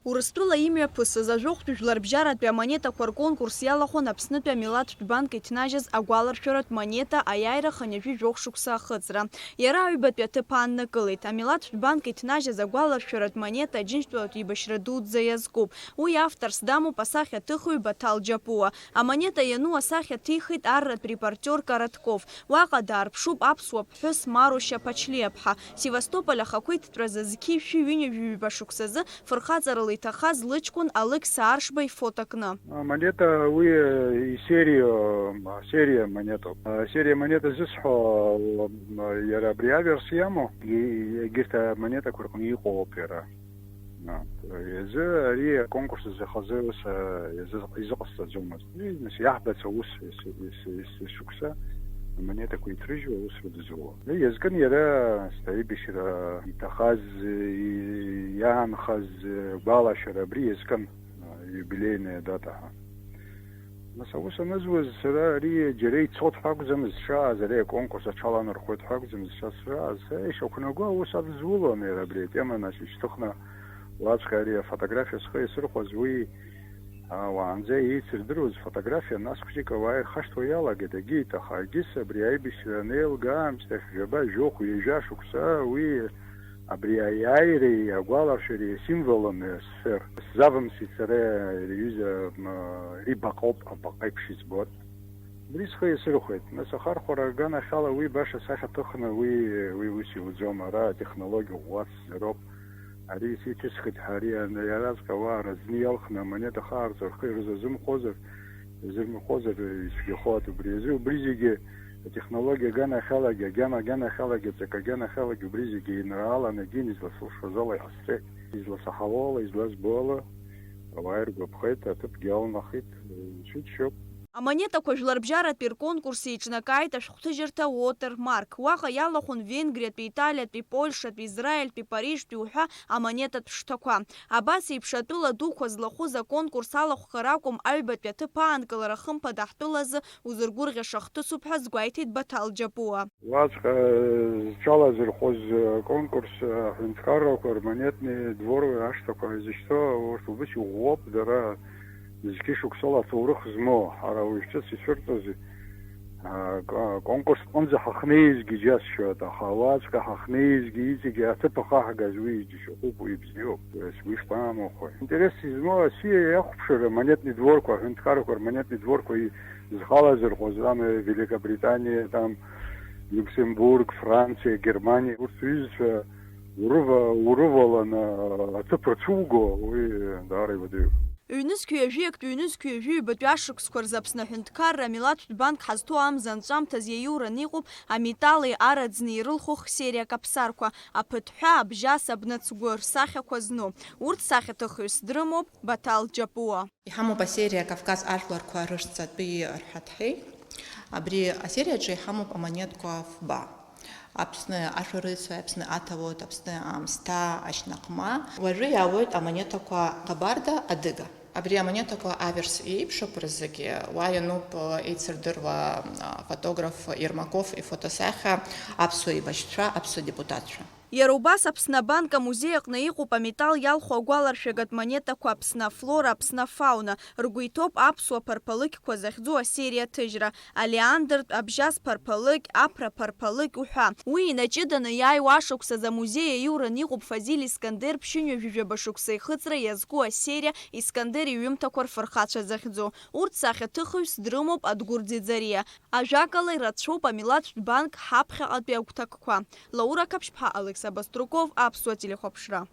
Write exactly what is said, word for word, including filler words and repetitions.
Урыстәыла имҩаԥысыз ажәохәтә жәларбжьаратәи амонетақәа рконкурс иалахәын Аԥснытәи амилаҭтә банк иҭнажьыз агәаларшәаратә монета аиааира хынҩажәи жәохә шықәса ахыҵра. Иара аҩбатәи аҭыԥ ааннакылеит. Амилаҭтә банк иҭнажьыз агәаларшәаратә монета Аџьынџьтәылатә еибашьра дуӡӡа иазкуп. Уи авторс дамоуп асахьаҭыхҩы Баҭал Џьапуа. Амонета иану асахьа ҭихит арратә репортиор Коротков. Уаҟа даарԥшуп аԥсуа ԥҳәыс Марушьа Ԥачлиаԥҳа. Севастополь ахақәиҭтәразы зқьи шәи ҩынҩажәи ҩба шықәсазы фырхаҵарала иҭахаз лыҷкәын Алықьса Аршба ифото кны. Амонета уи, э, исерио, м, сериа монетоуп. А, сериа монета зысҳәо, м, иара абри аверс иамоу, и-, егьырҭ амонетақәа рҟны иҟоуп иара. А, изы ари аконкурс азы хазы ус, а, изы-, изыҟасҵаӡомызт. Бизнес иаҳбац аус, ес-, ес-, ес-, есышықәса амонетақәа иҭрыжьуа аус рыдызулон. Иазкын иара, аибашьра иҭахаз, и-, иаанхаз, гәалашәара абри иазкын, а, иубилеиная дата ҳәа. Нас аус анызуаз, сара ари џьара ицоит ҳәа акәӡамызт сшааз, ари аконкурс аҽаланархоит ҳәа акәӡамызт сара сшааз. Сара ишақәнаго аус адызулон иара абри атема, нас ишьҭыхны уаҵәҟьа ари афотографиа схы иасырхәаз уи, а, уаанӡа еицырдыруаз фотографиа, нас хәыҷык ауаа ирхашҭуа иалагеит, егьит, аха егьыс абри аибашьра анеилга аамсҭахь жәаба, жәохә, ҩажәа шықәса уи абри аиааиреи агәаларшәареи асимволын сфер. Сзавымсит сара иара иҩыза, м, ибаҟоуп, абаҟа еиԥш избоит. Убри схы иасырхәеит. Нас ахархәара аганахьала уи баша сахьа ҭыхны уи, уи ус иуӡом. Ара атехнологиа ӷәӷәа сзароуп. Ари сиҭысхит ҳәа ари ан-, иаразнак ауаа разны иалхны амонета хаарҵәо рхы ирзазымхозар, изырмыхозар ицәгьахоит убри азы. Убри зегьы атехнологиа аганахьалагьы, агьама аганахьалагьы, аҵак аганахьалагьы убри зегьы еинрааланы, егьин изласылшоз ала иҟасҵеит. Изласаҳауа ала, излазбо ала, ауаа иргәаԥхеит, аҭыԥгьы алнахит, ицәыччоуп. Амонетақәа жәларбжьаратәи рконкурс еиҿнакааит ашәҟәҭыжьырҭа Watermark. Уаҟа иалахәын Венгриатәи, Италиатәи, Польшатәи, Израильтәи, Парижтәи уҳәа амонетатә шҭақәа. Абас еиԥш атәыла дуқәа злахәыз аконкурс алахәхара акәым, аҩбатәи аҭыԥ аанкылара хымԥада ҳтәылазы узыргәырӷьаша хҭысуп ҳәа азгәеиҭеит Баҭал Џьапуа. Уаҵәҟьа зҽалазырхәыз аконкурс аҳәынҭқаррақәа рмонетни двори ашҭақәа изышьҭоу урҭ убыс иӷәӷәоуп, дара зқьышықәсала аҭоурых змоу, ҳара уажәшьҭыц ишәырҵоз, а, ко-, конкурс аҟынӡа ҳахнеизгьы џьасшьоит, аха уаҵәҟьа ҳахнеизгьы иҵегьы аҭыԥ ахаҳгаз уи иџьашьахәуп, уи ибзиоуп, сгәы ишԥаамухуеи. Интерес измоу асиа иахәаԥшыр амонетни дворқәа, аҳәынҭқаррақәа рмонетни дворқәа и-, зхалазырхәыз, там, Великобританиа, там, Люксембург, Франциа, Германиа, урҭ рҩызцәа урыва-, урываланы аҭыԥ рцәуго, уи даара ибаӡоуп. Ҩнызқь ҩажәи актә ҩнызқь ҩажәи ҩбатәи ашықәсқәа рзы Аԥсны аҳәынҭқарра амилаҭтә банк ҳазҭоу амза анҵәамҭаз иаиураны иҟоуп аметали араӡны ирылху хсериа каԥсарқәа, аԥыҭҳәа, абжьас, абнацгәы рсахьақәа зну. Урҭ сахьаҭыхҩыс дрымоуп Баҭал Џьапуа. Иҳамоуп асериа Кавказ ажәларқәа рышҵатәи рҳәаҭҳәеи. Абри асериаҿы иҳамоуп амонетқәа фба. Аԥсны ашәарыцаҩ, Аԥсны аҭауад, Аԥсны аамсҭа, ашьнаҟма. Уажәы иаауеит амонетақәа Ҟабарда, Адыга. Абри амонетақәа аверс еиԥшуп рызегьы. Уа иануп еицырдыруа, а, фотограф Ермаков ифотосахьа, аԥсуа еибашьцәа, аԥсуа депутатцәа. Иара убас Аԥсны абанк амузеи аҟны иҟоуп аметал иалху агәаларшәагатә монетақәа Аԥсны афлора, Аԥсны афауна. Ргәы иҭоуп аԥсуа ԥарԥалыкьқәа захьӡу асериа аҭыжьра, олеандр, абжьас ԥарԥалыкь, аԥра ԥарԥалыкь уҳәа. Уи инаҷыданы иааиуа ашықәсазы амузеи аиуран иҟоуп Фазиль Искандер ԥшьынҩажәи жәаба шықәса ихыҵра иазку асериа Искандер иҩымҭақәа рфырхацәа захьӡу. Урҭ сахьаҭыхҩс дрымоуп Адгәыр Ӡиӡариа. Ажәакала, ирацәоуп амилаҭтә банк ҳаԥхьаҟатәи агәҭакқәа. Лаура Қаԥшьԥҳа, Алықьса Баструков, Аԥсуа телехәаԥшра.